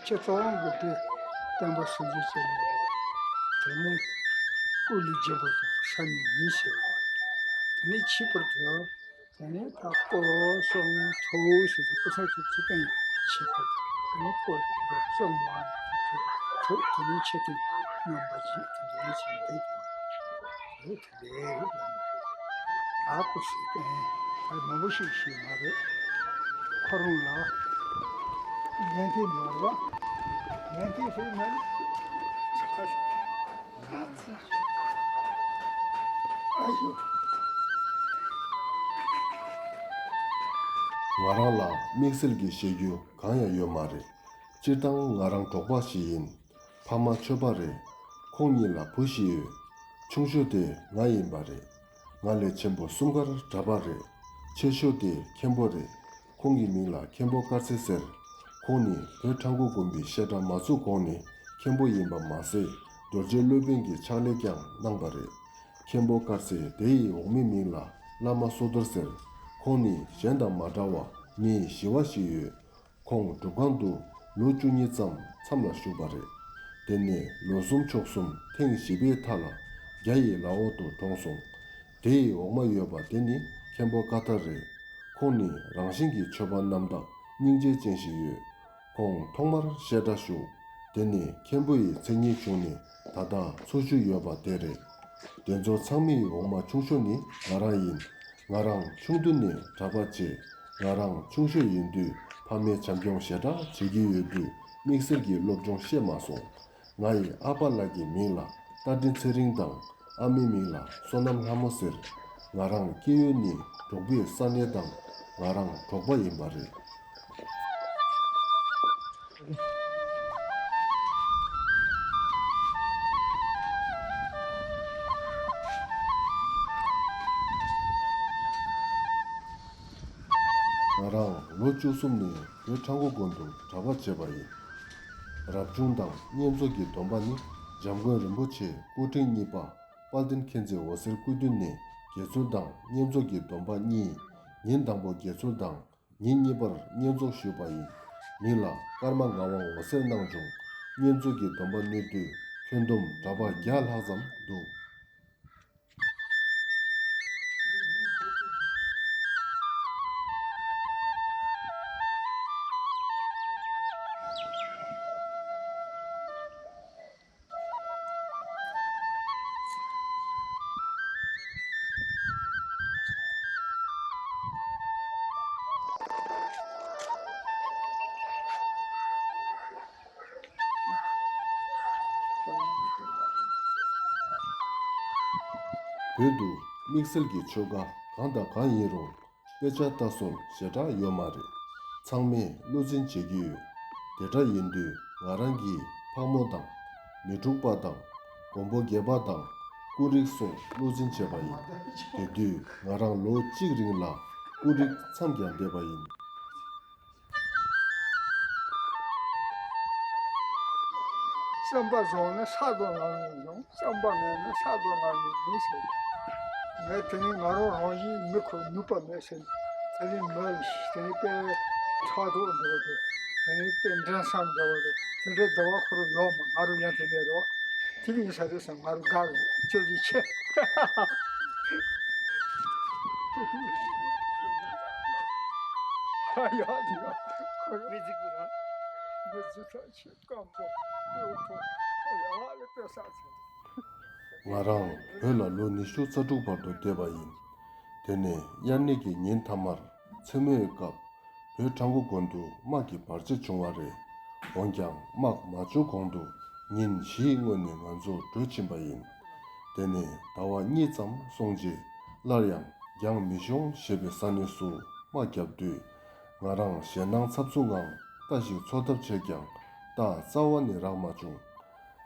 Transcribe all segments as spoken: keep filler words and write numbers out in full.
ཆེ་ཚོགས་དབང་གི་སྡེ་བསྟན་པ་སྲུང་སྐྱོབ་བྱས་ནས། དེ་ནས་ཀུ་ལུ་རྒྱལ་པོ་དང་ས་གནས་ཉིན་ཞེས་པ། དེ་ནས་ཁྱད་པར་དུ། དེ་ནས་ད་སྐོར་གསུམ་ཐུགས་ཟེར་གྱི་སྐུ་ས་ཐུགས་ཚུལ་བསྟན་ཆེད་དུ། དེ་ནས་སྐོར་དེ་གསུམ་མ་ཐུགས་ཐུགས་དེ་ནས་ཆེད་དུ་རྣམ་པ་ཅིག་དེ་འདྲ་ཞིག་འདུག་ཀྱང་། དེ་དེ་འདྲའི་རེད་ལ། ད་སྐུ་ཞིག་བསྟན་ད་མང་པོ་ཞིག་ཞིག་མ་རེད། ཁོ་རང་ལ་ཉན་ཐོས་མི་འོང་བ། ཉན་ཐོས་ཟེར་མ་རེད། ང་ཚོ་ཨ་ཡོ། ང་རང་ལ་དམིགས་བསལ་གྱི་བཤད་རྒྱུ་གང་ཡང་ཡོད་མ་རེད། སྤྱིར་བཏང་ང་རང་འབྲོག་པ་ཞིག་ཡིན། ཕ་མ་ཆོས་པ་རེད། ཁོང་གཉིས་ལ་བུ་བཞི་ཡོད། ཆུང་ཤོས་དེ་ང་ཡིན་པ་རེད། ང་ལས་ཆེན་པོ་གསུམ་ཀར་གྲྭ་པ་རེད། ཆེ་ཤོས་དེ་མཁན་པོ་རེད། ཁོང་གི་མིང་ལ་མཁན་པོ་དཀར་རྩེ་ཟེར། ཁོང་ནི་བོད་ཁྲ་འགུ་དགོན་པའི་བཤད་གྲྭ་མ་ཚུགས་གོང་ནས་མཁན་པོ་ཡིན་པ་མ་ཟད། རྡོ་རྗེ་སློབ་དཔོན་གྱི་ཕྱག་ལས་ཀྱང་གནང་བ་རེད། མཁན་པོ་དཀར་རྩེ་དེ་ཡི་འོག་མའི་མིང་ལ་བླ་མ་བསོད་རྡོར་ཟེར། ཁོང་ནི་གཞན་དང་མ་འདྲ་བ་མི་ཞི་བ་ཞིག་ཡོད། ཁོང་སྒྲུབ་ཁང་དུ་ལོ་བཅུ་གཉིས་ཙམ་མཚམས་ལ་བཞུགས་པ་རེད། དེ་ནས་ལོ་གསུམ་ཕྱོགས་གསུམ་ཐེངས་བཞི་པའི་མཐའ་ལ་རྒྱ་ཡི་ལག་འོག་ཏུ་གྲོངས་སོང་། དེ་ཡི་འོག་མ་ཡོད་པ་དེ་ནི་མཁན་པོ་ཀ་ཐར་རེད། ཁོང་ནི་རང་བཞིན་གྱིས་ཆོས་པ་རྣམ་དག་སྙིང་རྗེ་ཅན་ཞིག་ཡོད། ཁོང་ཐོག་མར་བཤད་གྲྭ་ཞུགས། དེ་ནི་མཁན་པོ་ཡི་མཚན་ཉིད་བྱུང་ནས་ད་ལྟ་འཚོ་བཞུགས་ཡོད་པ་དེ་རེད། དེ་ཚོ་ཚང་མའི་འོག་མ་ཆུང་ཤོས་ནི་ང་རང་ཡིན། ང་རང་ཆུང་དུས་ནས་གྲྭ་པ་བྱས། ང་རང་ཆུང་ཤོས་ཡིན་དུས་ཕ་མས་བྱམས་སྐྱོང་ཞེ་དྲག་བྱེད་ཀྱི་ཡོད་དུས་དམིགས་བསལ་གྱི་སློབ་སྦྱོང་ཤེས་མ་སོང་། ང་ཡི་ཨ་ཕ་ལགས་ཀྱི་མིང་ལ་རྟ་མགྲིན་ཚེ་རིང་དང་ཨ་མའི་མིང་ལ་བསོད་ནམས་ལྷ་མོ་ཟེར། ང་རང་སྐྱེ་ཡུལ་ནི་འབྲོག་པའི་ས་གནས་དང་ང་རང་འབྲོག་པ་ཡིན་པ་རེད། ང་རང་ལོ་བཅུ་གསུམ་ནས་བོད་ཁྲ་འགུ་དགོན་དུ་གྲྭ་པ་བྱས་པ་ཡིན། རབ་བྱུང་དང་བསྙེན་རྫོགས་ཀྱི་སྡོམ་པ་ནི་འཇམ་མགོན་རིན་པོ་ཆེ་སྐུ་ཕྲེང་གཉིས་པ་དཔལ་ལྡན་མཁྱེན་བརྩེ་འོད་ཟེར་སྐུ་མདུན་ནས་དགེ་ཚུལ་དང་བསྙེན་རྫོགས་ཀྱི་སྡོམ་པ་གཉིས། ཉིན་དང་པོ་དགེ་ཚུལ་དང་། ཉིན་གཉིས་པར་བསྙེན་རྫོགས་ཞུས་པ་ཡིན། མིང་ལ་ཀརྨ་ངག་དབང་འོད་ཟེར་གནང་བྱུང་། བསྙེན་རྫོགས་ཀྱི་སྡོམ་པ་མནོས་དུས་ཁྱོན་བསྡོམས་གྲྭ་པ་བརྒྱ་ལྷག་ཙམ་འདུག་བོད་དུ་དམིགས་བསལ་གྱི་ཆོས་བཀའ་གང་དང་གང་ཡིན་རུང་དཔེ་ཆ་ལྟ་སྲོལ་ཞེ་དྲག་ཡོད་མ་རེད། ཚང་མས་བློ་འཛིན་བྱེད་ཀྱི་ཡོད། དེ་འདྲ་ཡིན་དུས་ང་རང་གིས་ཕག་མོ་དང་། མི་འཁྲུགས་པ་དང་། མགོན་པོ་དགྱེས་པ་དང་། ཀུན་རིག་སོགས་བློ་འཛིན་བྱས་པ་ཡིན། དེ་དུས་ང་རང་ལོ་གཅིག་རིང་ལ་ཀུན་རིག་མཚམས་ཀྱང་བསྡད་པ་ཡིན། བསམ་པ་བཟང་ན་ས་དང་ལམ་ཡང་བཟང་། བསམ་པ་ངན་ན་ས་དང་ལམ་ཡང་མིན་ཟེར། ངས་དེ་ནི་ང་རང་རང་བཞིན་མི་ཁོ་ནུས་པ་མེད་ཟེར། དེ་ནི་མི་དེ་ནི་དཔེ་ཕྲག་དོག་འདྲ་བོ་དེ། དེ་ནི་དཔེ་འགྲན་བསམ་འདྲ་བོ་དེ། དེ་འདྲའི་འདྲ་བ་ཁོ་རང་ཡོད་མ། ང་རང་ཡང་དེ་འདྲ་རེད་བ། དེ་ཡིན་ས་རེད་བསམ། ང་རང་དགའ་རེད། ཁྱོད་ཀྱི་ཆེ། ཡ་དེ་ཡ། ཁོ་རང་མི་རྫིག་པོ་ར། མི་རྫིག་ཐག་ཆོད། སྐམ་པོ་སྤོས་པོ་ཡ་ལ་དཔེ་བསགས་ཚེ། ང་རང་བོད་ལ་ལོ་ཉི་ཤུ་རྩ་དྲུག་བར་དུ་བསྡད་པ་ཡིན། དེ་ནས་དབྱར་གནས་ཀྱི་ཉིན་མཐའ་མར་མཚན་མོའི་སྐབས་བོད་ཁྲ་འགུ་དགོན་དུ་དམག་གི་བར་ཆད་བྱུང་བ་རེད། འོན་ཀྱང་དམག་མ་བྱུང་གོང་དུ་ཉིན་བཞིའི་སྔོན་ནས་ང་ཚོ་བྲོས་ཕྱིན་པ་ཡིན། དེ་ནས་ཟླ་བ་གཉིས་ཙམ་སོང་རྗེས་སླར་ཡང་རྒྱང་མི་ཤོང་ཞེས་པའི་ས་གནས་སུ་དམག་བརྒྱབ་དུས། ང་རང་ཞེད་སྣང་འཚབ་འཚུབ་ངང་རྟ་ཞིག་འཚོ་ཐབས་བྱས་ཀྱང་རྟ་རྩ་བ་ནས་རག་མ་བྱུང་།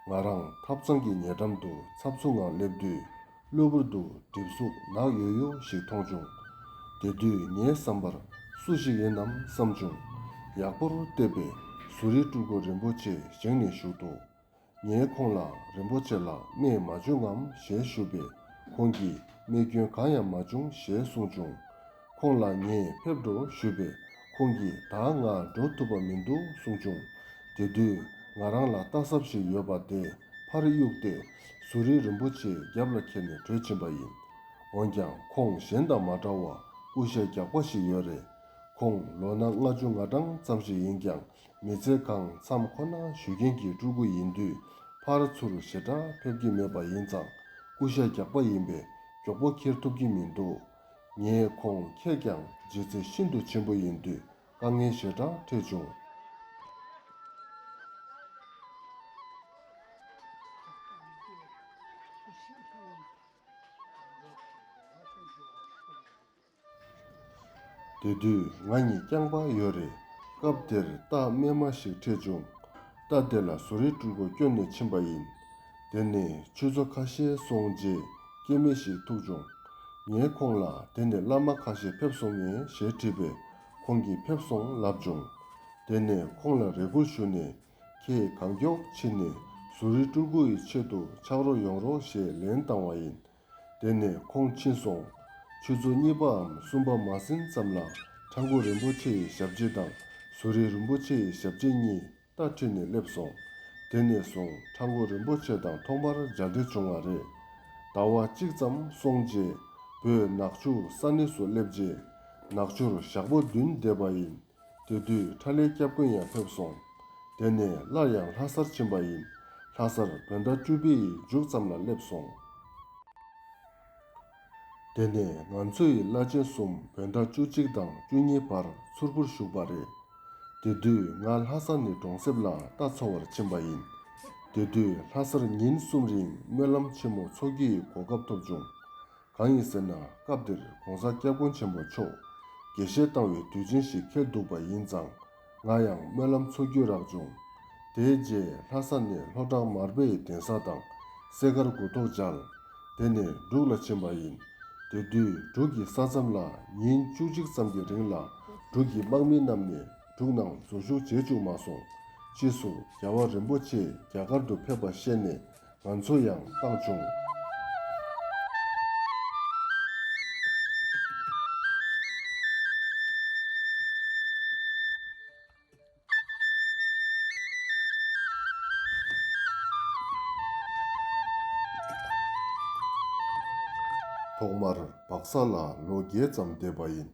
ང་རང་ཐབ་ཚང་གི་ཉེ་འགྲམ་དུ་འཚབ་འཚུབ་ངང་སླེབས་དུས། གློ་བུར་དུ་གྲིབ་གཟུགས་ནག་ཡོ་ཡོ་ཞིག་མཐོང་བྱུང་། དེ་དུས་ངའི་བསམ་པར་སུ་ཞིག་ཡིན་ནམ་བསམ་བྱུང་། ཡག་པོར་བལྟས་པས་ཟུར་རི་སྤྲུལ་སྐུ་རིན་པོ་ཆེ་བཞེངས་ནས་བཞུགས་འདུག་ངས་ཁོང་ལ་རིན་པོ་ཆེ་ལགས་རྨས་མ་བྱུང་ངམ་ཞེས་ཞུས་པས། ཁོང་གིས་རྨས་སྐྱོན་གང་ཡང་མ་བྱུང་ཞེས་གསུངས་བྱུང་། ཁོང་ལ་ངས་ཕེབས་འགྲོ་ཞུས་པས། ཁོང་གིས་ད་ང་འགྲོ་ཐུབ་པ་མི་འདུག་གསུངས་བྱུང་། དེ་དུས་ང་རང་ལ་ལྟ་ཟབ་ཞིག་ཡོད་པ་དེ་ཕར་གཡུགས་ཏེ་ཟུ་རིལ་རིན་པོ་ཆེ་རྒྱབ་ལ་འཁྱེར་ནས་བྲོས་ཕྱིན་པ་ཡིན། འོན་ཀྱང་ཁོང་གཞན་དང་མ་འདྲ་བར་ཀུ་ཤ་རྒྱགས་པ་ཞིག་ཡོད་རེད། ཁོང་ལོ་ན་ལྔ་བཅུ་ང་གྲངས་ཙམ་ཞིག་ཡིན་ཀྱང་མི་ཚེ་གང་མཚམས་ཁོ་ན་བཞུགས་མཁན་གྱི་སྤྲུལ་སྐུ་ཡིན་དུས་ཕར་ཚུར་ཞེ་དྲག་ཕེབས་ཀྱི་མེད་པ་ཡིན་ཙང་ཀུ་ཤ་རྒྱགས་པ་ཡིན་པས་མགྱོགས་པོ་འཁྱེར་ཐུབ་ཀྱི་མི་འདུག་ངས་ཁོང་འཁྱེར་ཀྱང་ལྗིད་ཚད་ཤིན་ཏུ་ཆེན་པོ་ཡིན་དུས་དཀའ་ངལ་ཞེ་དྲག་འཕྲད་བྱུང་། དེ་དུས་ང་གཉིས་རྐྱང་པ་ཡོད་རེད། སྐབས་དེར་རྟ་རྨས་མ་ཞིག་འཕྲད་བྱུང་། རྟ་དེ་ལ་ཟུ་རིལ་སྤྲུལ་སྐུ་བསྐྱོན་ནས་ཕྱིན་པ་ཡིན། དེ་ནས་ཆུ་ཚོད་ཁ་ཤས་སོང་རྗེས་སྐྱེ་དམན་ཞིག་ཐུག་བྱུང་། ངས་ཁོང་ལ་དེ་ནས་བླ་མ་ཁ་ཤས་ཕེབས་སོང་ངས་ཞེས་དྲིས་པས་ཁོང་གིས་ཕེབས་སོང་ལབ་བྱུང་། དེ་ནས་ཁོང་ལ་རེ་སྐུལ་ཞུས་ནས་ཁྱེད་གང་མགྱོགས་ཕྱིན་ནས་ཟུ་རིལ་སྤྲུལ་སྐུ་ཡི་ཆེད་དུ་ཕྱག་རོགས་ཡོང་རོགས་ཞེས་ལན་བཏང་བ་ཡིན། དེ་ནས་ཁོང་ཕྱིན་སོང་། ཆུ་ཚོད་གཉིས་པའམ་གསུམ་པ་མ་ཟིན་ཙམ་ལ་ཁྲ་འགུ་རིན་པོ་ཆེ་ཡི་ཞབས་རྗེས་དང་ཟུ་རིལ་རིན་པོ་ཆེ་ཡི་ཞབས་རྗེས་གཉིས་རྟ་ཁྲིད་ནས་སླེབས་སོང་། དེ་ནས་བཟུང་ཁྲ་འགུ་རིན་པོ་ཆེ་དང་ཐོག་མར་མཇལ་འཕྲད་བྱུང་བ་རེད། ཟླ་བ་གཅིག་ཙམ་སོང་རྗེས་བོད་ནག་ཆུ་ས་གནས་སུ་སླེབས་རྗེས་ནག་ཆུར་ཞག་པོ་བདུན་བསྡད་པ་ཡིན། དེ་དུས་ཁྲ་ལྷའི་སྐྱབས་མགོན་ཡང་ཕེབས་སོང་། དེ་ནས་སླར་ཡང་ལྷ་སར་ཕྱིན་པ་ཡིན། ལྷ་སར་བོད་ཟླ་བཅུ་པའི་མཇུག་ཙམ་ལ་སླེབས་སོང་། དེ་ནས་ང་ཚོ་ཡི་བླ་ཆེན་གསུམ་བོད་ཟླ་བཅུ་གཅིག་དང་བཅུ་གཉིས་བར་མཚུར་ཕུར་བཞུགས་པ་རེད། དེ་དུས་ང་ལྷ་ས་ནས་གྲོང་གསེབ་ལ་རྟ་འཚོ་བར་ཕྱིན་པ་ཡིན། དེ་དུས་ལྷ་སར་ཉིན་གསུམ་རིང་སྨོན་ལམ་ཆེན་མོ་འཚོགས་རྒྱུ་ཡི་གོ་སྐབས་ཐོབ་བྱུང་། གང་ཡིན་ཟེར་ན་སྐབས་དེར་༸གོང་ས་༸སྐྱབས་མགོན་ཆེན་པོ་མཆོག་དགེ་བཤེས་བཏང་བའི་དུས་ཆེན་ཞིག་འཁེལ་འདུག་པ་ཡིན་ཙང་ང་ཡང་སྨོན་ལམ་འཚོགས་རྒྱུ་རག་བྱུང་། དེའི་རྗེས་ལྷ་ས་ནས་ལྷོ་བྲག་མར་པའི་གདན་ས་དང་སེ་དཀར་དགུ་ཐོག་མཇལ། དེ་ནས་འབྲུག་ལ་ཕྱིན་པ་ཡིན། དེ་དུས་འབྲུག་གི་ས་མཚམས་ལ་ཉིན་བཅུ་གཅིག་ཙམ་གྱི་རིང་ལ་འབྲུག་གི་དམག་མི་རྣམས་ནས་འབྲུག་ནང་འཛུལ་ཞུགས་བྱེད་བཅུག་མ་སོང་། ཕྱིས་སུ་རྒྱལ་བ་རིན་པོ་ཆེ་རྒྱ་གར་དུ་ཕེབས་པ་ཤེས་ནས་ང་ཚོ་ཡང་བཏང་བྱུང་། ཐོག་མར་སྦག་ས་ལ་ལོ་བརྒྱད་ཙམ་བསྡད་པ་ཡིན།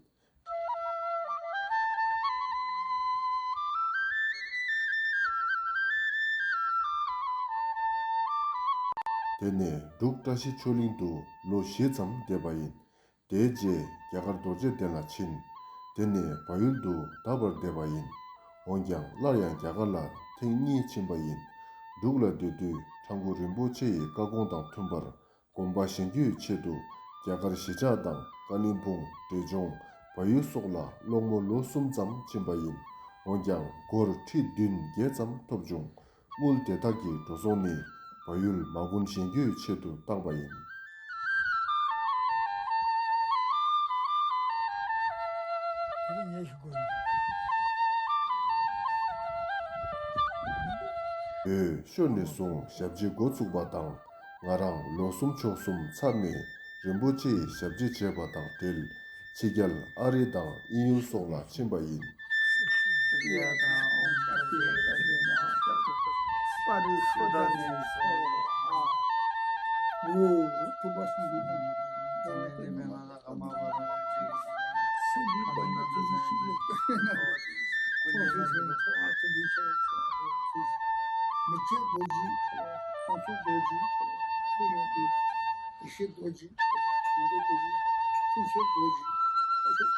དེ་ནས་འབྲུག་བཀྲ་ཤིས་ཆོས་གླིང་དུ་ལོ་བཞི་ཙམ་བསྡད་པ་ཡིན། དེའི་རྗེས་རྒྱ་གར་རྡོ་རྗེ་གདན་ལ་ཕྱིན། དེ་ནས་བལ་ཡུལ་དུ་ད་བར་བསྡད་པ་ཡིན། འོན་ཀྱང་སླར་ཡང་རྒྱ་གར་ལ་ཐེངས་གཉིས་ཕྱིན་པ་ཡིན། འབྲུག་ལ་སྡོད་དུས་ཁྲ་འགུ་རིན་པོ་ཆེ་ཡི་བཀའ་དགོངས་དང་མཐུན་པར་དགོན་པ་བཞེངས་རྒྱུའི་ཆེད་དུ་རྒྱ་གར་གཞིས་ཆགས་དང་ཀ་ལིང་སྤུངས། འབྲས་ལྗོངས། བལ་ཡུལ་སོགས་ལ་སློང་མོ་ལོ་གསུམ་ཙམ་ཕྱིན་པ་ཡིན། འོན་ཀྱང་སྒོར་ཁྲི་བདུན་བརྒྱད་ཙམ་ཐོབ་བྱུང་། དངུལ་དེ་དག་གི་འགྲོ་སོང་ནི་བལ་ཡུལ་མ་དགོན་བཞེངས་རྒྱུའི་ཆེད་དུ་བཏང་བ་ཡིན། བོད་ཤོར་ནས་བཟུང་ཞབས་ཕྱི་འགོ་ཚུགས་པ་དང་། ང་རང་ལོ་གསུམ་ཕྱོགས་གསུམ་ཚར་ནས་རིན་པོ་ཆེའི་ཞབས་ཕྱི་བྱས་པ་དང་འབྲེལ། ཕྱི་རྒྱལ་ཨ་རི་དང་དབྱིན་ཡུལ་སོགས་ལ་ཕྱིན་པ་ཡིན།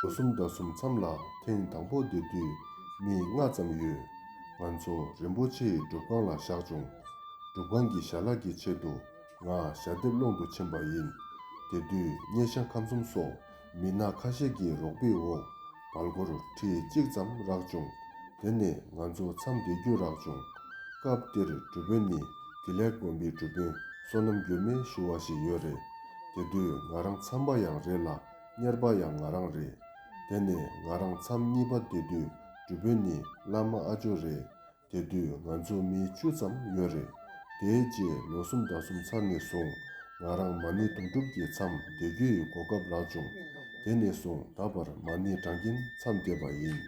ལོ་གསུམ་ཟླ་གསུམ་མཚམས་ལ་ཐེངས་དང་པོ་བསྡད་དུས་མི་ལྔ་ཙམ་ཡོད། ང་ཚོ་རིན་པོ་ཆེའི་སྒྲུབ་ཁང་ལ་བཞག་བྱུང་། སྒྲུབ་ཁང་གི་ཞལ་ལག་གི་ཆེད་དུ་ང་ཞལ་འདེབས་སློང་དུ་ཕྱིན་པ་ཡིན། དེ་དུས་སྙེ་ཤང་ཁམས་གསུམ་སོགས་མི་སྣ་ཁ་ཤས་ཀྱི་རོགས་པའི་འོག་བལ་སྒོར་ཁྲི་གཅིག་ཙམ་རག་བྱུང་། དེ་ནས་ང་ཚོ་མཚམས་བསྡད་རྒྱུ་རག་བྱུང་། སྐབས་དེར་སྒྲུབ་དཔོན་ནི་དགེ་ལེགས་དགོན་པའི་སྒྲུབ་དཔོན་བསོད་ནམས་འགྱུར་མེད་ཞུ་བ་ཞིག་ཡོད་རེད། དེ་དུས་ང་རང་མཚམས་པ་ཡང་རེད་ལ་གཉེར་པ་ཡང་ང་རང་རེད། དེ་ནས་ང་རང་མཚམས་གཉིས་པ་བསྡད་དུས་སྒྲུབ་དཔོན་ནི་བླ་མ་ཨ་ཇོ་རེད། དེ་དུས་ང་ཚོ་མི་བཅུ་ཙམ་ཡོད་རེད། དེའི་རྗེས་ལོ་གསུམ་ཟླ་གསུམ་ཚར་ནས་བཟུང་ང་རང་མ་ཎི་དུང་སྒྲུབ་ཀྱི་མཚམས་བསྡད་རྒྱུ་ཡི་གོ་སྐབས་རག་བྱུང་། དེ་ནས་བཟུང་ད་བར་མ་ཎི་བགྲང་གིན་མཚམས་བསྡད་པ་ཡིན།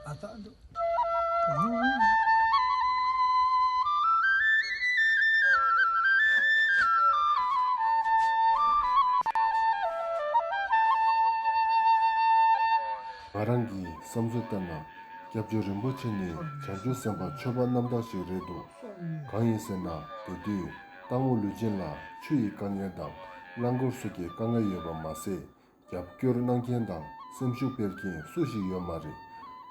ཨ་ད་འདུག་ང་རང་གི་བསམ་ཚུལ་ལྟར་ན། སྐྱབས་རྗེ་རིན་པོ་ཆེ་ནི་བྱང་ཆུབ་སེམས་དཔའ་ཆོས་པ་རྣམ་དག་ཞིག་རེད་འདུག་གང་ཡིན་ཟེར་ན། དེ་དུས་སྟག་མོ་ལུས་སྦྱིན་ལ་ཆུ་ཡི་དཀའ་ངལ་དང་རླངས་འཁོར་སོགས་ཀྱི་དཀའ་ངལ་ཡོད་པ་མ་ཟད། རྒྱབ་སྐྱོར་གནང་མཁན་དང་སེམས་ཤུགས་སྤེལ་མཁན་སུ་ཞིག་ཡོད་མ་རེད།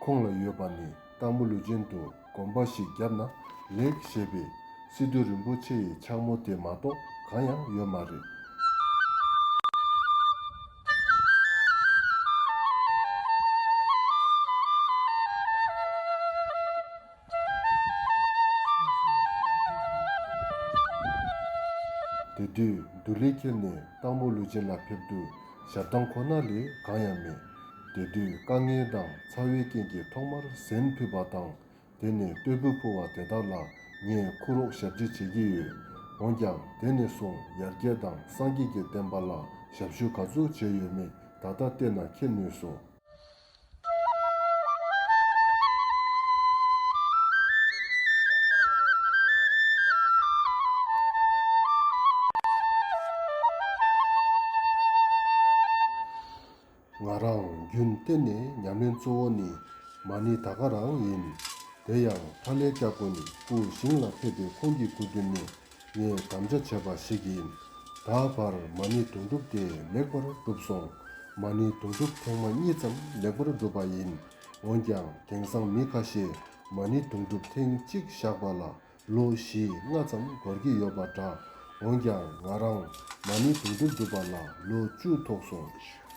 ཁོང་ལ་ཡོད་པ་ནི་སྟག་མོ་ལུས་སྦྱིན་དུ་དགོན་པ་ཞིག་བརྒྱབ་ན་ལེགས་ཞེས་པའི་སི་ཏུ་རིན་པོ་ཆེ་ཡི་ཕྱག་མོ་དེ་མ་གཏོགས་གང་ཡང་ཡོད་མ་རེད། དེ་དུས་འདུ་ལི་ཁྱེར་ནས་སྟག་མོ་ལུས་སྦྱིན་ལ་ཕེབས་དུས་ཞབས་ཐང་ཁོ་ན་ལས་གང་ཡང་མེད། དེ་དུས་དཀའ་ངལ་དང་ཚ་བའི་རྐྱེན་གྱིས་ཐོག་མར་གཟན་ཕུད་པ་དང་། དེ་ནས་རྟོལ་བུ་འཕུ་བ་དེ་དག་ལ་ངས་ཁུ་རོག་ཞབས་ཕྱི་བྱེད་ཀྱི་ཡོད། འོན་ཀྱང་དེ་ནས་བཟུང་ཡར་རྒྱས་དང་སངས་རྒྱས་ཀྱི་བསྟན་པ་ལ་ཞབས་ཞུ་ག་ཚོད་བྱས་ཡོད་མེད་ད་ལྟ་བལྟས་ན་མཁྱེན་ནུས་སོ། ང་རང་རྒྱུན་གཏན་ནས་ཉམས་ལེན་གཙོ་བོ་ནི་མ་ཎི་ད་ག་རང་ཡིན། དེ་ཡང་ཐ་ལའི་སྐྱབས་མགོན་སྐུ་ཞིང་ལ་ཕེབས་པའི་ཁོང་གི་སྐུ་མདུན་ནས་ངས་དམ་བཅའ་བྱས་པ་ཞིག་ཡིན། ད་བར་མ་ཎི་དུང་སྒྲུབ་དེ་ལེགས་པར་གྲུབ་སོང་། མ་ཎི་དུང་སྒྲུབ་ཐེངས་མ་གཉིས་ཙམ་ལེགས་པར་གྲུབ་པ་ཡིན། འོན་ཀྱང་དེང་སང་མི་ཁ་ཤས་མ་ཎི་དུང་སྒྲུབ་ཐེངས་གཅིག་བཞག་པ་ལ་ལོ་བཞི་ལྔ་ཙམ་འགོར་གྱི་ཡོད་པ་འདྲ། འོན་ཀྱང་ང་རང་མ་ཎི་དུང་སྒྲུབ་སྒྲུབ་པ་ལ་ལོ་བཅུ་ཐོག་སོང་།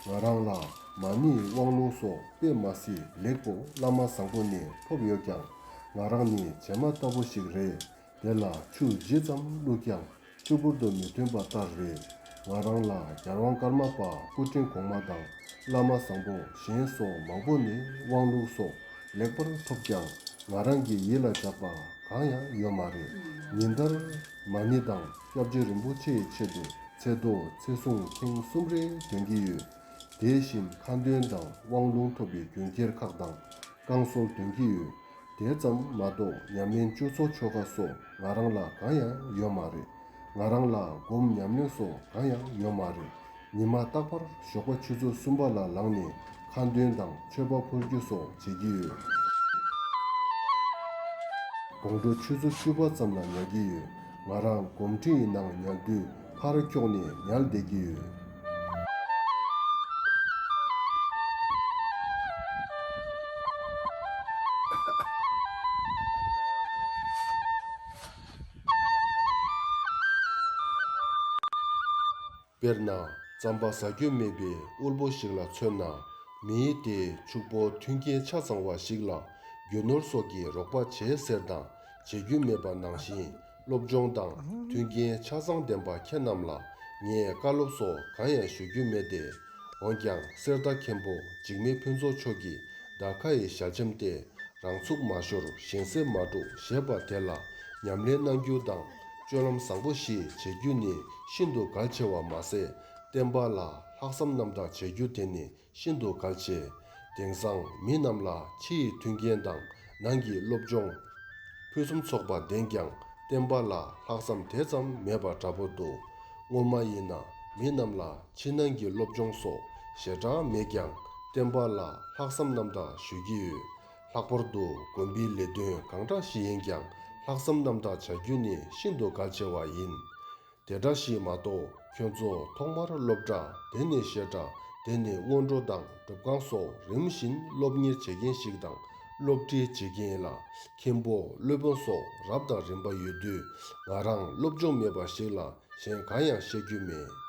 ང་རང་ལ་མ་ཎིའི་དབང་ལུང་སོགས་དཔེ་མ་སྲིད་ལེགས་པོ་བླ་མ་བཟང་པོ་ནས་ཐོབ་ཡོད་ཀྱང་། ང་རང་ནི་བྱེ་མ་ལྟ་བུ་ཞིག་རེད། དེ་ལ་ཆུ་ཇི་ཙམ་བླུགས་ཀྱང་ཆུ་བུར་དུ་མི་ཐོན་པ་ལྟར་རེད། ང་རང་ལ་རྒྱལ་དབང་ཀརྨ་པ་སྐུ་ཕྲེང་གོང་མ་དང་བླ་མ་བཟང་པོ་གཞན་སོགས་མང་པོ་ནས་དབང་ལུང་སོགས་ལེགས་པར་ཐོབ་ཀྱང་། ང་རང་གི་ཡིད་ལ་འཇགས་པ་གང་ཡང་ཡོད་མ་རེད། ཉིན་ལྟར་མ་ཎི་དང་སྐྱབས་རྗེ་རིན་པོ་ཆེའི་ཆེད་དུ་ཚེ་ཐོ་ཚེ་བཟུང་ཐེངས་གསུམ་རེ་འདོན་གྱི་ཡོད། དེ་བཞིན་ཁ་འདོན་དང་དབང་ལུང་ཐོབ་པའི་རྒྱུན་ཁྱེར་ཁག་དང་བསྐང་གསོལ་འདོན་གྱི་ཡོད། དེ་ཙམ་མ་གཏོགས་ཉམས་ལེན་སྤྱོད་ཚོགས་ཆོ་ག་སོགས་ང་རང་ལ་གང་ཡང་ཡོད་མ་རེད། ང་རང་ལ་སྒོམ་ཉམས་ལེན་སོགས་གང་ཡང་ཡོད་མ་རེད། ཉི་མ་རྟག་པར་ཞོགས་པ་ཆུ་ཚོད་གསུམ་པ་ལ་ལངས་ནས་ཁ་འདོན་དང་མཆོད་པ་ཕུལ་རྒྱུ་སོགས་བྱེད་ཀྱི་ཡོད། དགོང་དྲོ་ཆུ་ཚོད་བཅུ་པ་ཙམ་ལ་ཉལ་གྱི་ཡོད། ང་རང་སྒོམ་ཁྲི་ཡི་ནང་ཉལ་དུས་ཕར་འཁྱོག་ནས་ཉལ་བསྡད་ཀྱི་ཡོད། དཔེར་ན། རྩམ་པ་ཟ་རྒྱུ་མེད་པའི་དབུལ་པོ་ཞིག་ལ་མཚོན་ན། མི་དེས་ཕྱུག་པོ་མཐུན་རྐྱེན་ཆ་ཚང་བ་ཞིག་ལ་རྒྱུ་ནོར་སོགས་ཀྱི་རོགས་པ་བྱེད་ཟེར་དང་བྱེད་རྒྱུ་མེད་པ་ནང་བཞིན། སློབ་སྦྱོང་དང་མཐུན་རྐྱེན་ཆ་ཚང་ལྡན་པ་ཁྱེད་རྣམས་ལ་ངས་བཀའ་སློབ་སོགས་གང་ཡང་ཞུ་རྒྱུ་མེད་དེ། འོན་ཀྱང་གསེར་རྟ་མཁན་པོ་འཇིགས་མེད་ཕུན་ཚོགས་མཆོག་གིས་ཟླ་ཁ་ཡི་ཞལ་ཆེམས་ཏེ། རང་ཚུགས་མ་ཤོར་གཞན་སེམས་མ་དཀྲུག་ཞེས་པ་དེ་ལ་ཉམས་ལེན་གནང་རྒྱུ་དང་སྤྱོད་ལམ་བཟང་པོ་ཞིག་བྱེད་རྒྱུ་ནི་ཤིན་ཏུ་གལ་ཆེ་བ་མ་ཟད། བསྟན་པ་ལ་ལྷག་བསམ་རྣམ་དག་བྱེད་རྒྱུ་དེ་ནི་ཤིན་ཏུ་གལ་ཆེ། དེང་སང་མི་རྣམས་ལ་ཕྱི་ཡི་མཐུན་རྐྱེན་དང་ནང་གི་སློབ་སྦྱོང་ཕུན་སུམ་ཚོགས་པ་ལྡན་ཀྱང་བསྟན་པ་ལ་ལྷག་བསམ་དེ་ཙམ་མེད་པ་འདྲ་པོ་འདུག་སྔོན་མ་ཡིན་ན་མི་རྣམས་ལ་ཕྱི་ནང་གི་སློབ་སྦྱོང་སོགས་ཞེ་དྲག་མེད་ཀྱང་བསྟན་པ་ལ་ལྷག་བསམ་རྣམ་དག་ཞུ་གི་ཡོད། ལྷག་པར་དུ་དགོན་པའི་ལས་དོན་གང་འདྲ་ཞིག་ཡིན་ཀྱང་ལྷག་བསམ་རྣམ་དག་བྱ་རྒྱུ་ནི་ཤིན་ཏུ་གལ་ཆེ་བ་ཡིན། དེ་འདྲ་ཞིག་མ་གཏོགས་ཁྱོད་ཚོ་ཐོག་མར་སློབ་གྲྭ་དེ་ནས་བཤད་གྲྭ་དེ་ནས་སྔོན་འགྲོ་དང་སྒྲུབ་ཁང་སོགས་རིམ་བཞིན་སློབ་གཉེར་བྱེད་མཁན་ཞིག་དང་སློབ་ཁྲིད་བྱེད་མཁན་ལ་མཁན་པོ་སློབ་དཔོན་སོགས་རབ་དང་རིམ་པ་ཡོད་དུས་ང་རང་སློབ་སྦྱོང་མེད་པ་ཞིག་ལ་གཞན་གང་ཡང་བཤད་རྒྱུ་མེད།